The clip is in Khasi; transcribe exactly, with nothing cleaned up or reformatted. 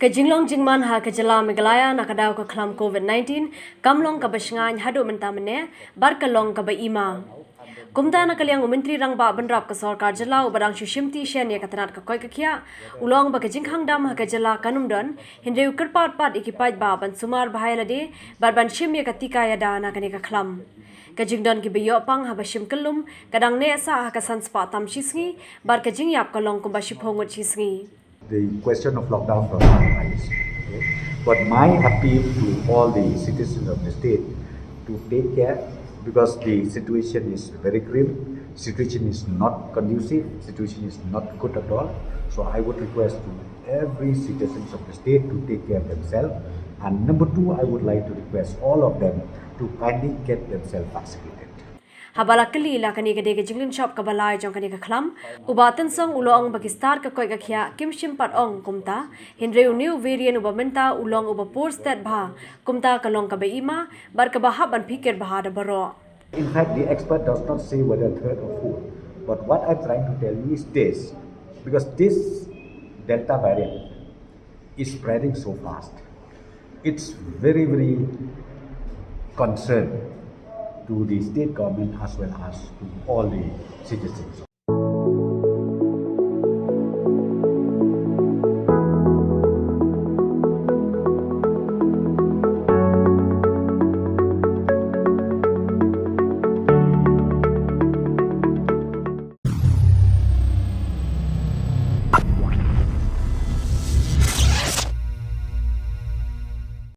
Jinglong jingman ha ka jylla Meghalaya na ka daw ka khlam COVID-19 kam long kaba shngaiñ haduh mynta mynne bad ka long kaba ima. Kumta na ka liang u Myntri Rangbah Bynrap ka Sorkar Jylla u Bah Dangshu Shimti Shen ïa ka tnat ka koit ka khiah u la ong ba ka jingkhang dam ha ka jylla kan ym don, hynrei u kyrpad pat ïa ki paidbah ban sumar bha ïa lade bad ban shim ïa ka tika ïada na kane ka khlam. Ka jingdon kiba ïoh pang haba shim kyllum ka dang neh sah ha ka san spah tam shi sngi bad ka jingïap ka long kumba shiphew ngut shi sngi. The question of lockdown does not arise. Okay? But my appeal to all the citizens of the state to take care, because the situation is very grim, situation is not conducive, situation is not good at all. So I would request to every citizens of the state to take care of themselves. And number two, I would like to request all of them to kindly get themselves vaccinated. Haba la kylli la kane ka dei ka jinglynshop kaba lai jong kane ka khlam, u Bah Tynsong u la ong ba ki star ka koit ka khiah kim shym pat ong kumta, hynrei u new variant uba mynta u long uba por stet bha, kumta ka long kaba ima bad kaba hap ban phikir bha da baroh. In fact, the expert does not say whether third or fourth. But what I'm trying to tell you is this, because this Delta variant is spreading so fast, it's very, very concern to the state government as well as to all the citizens.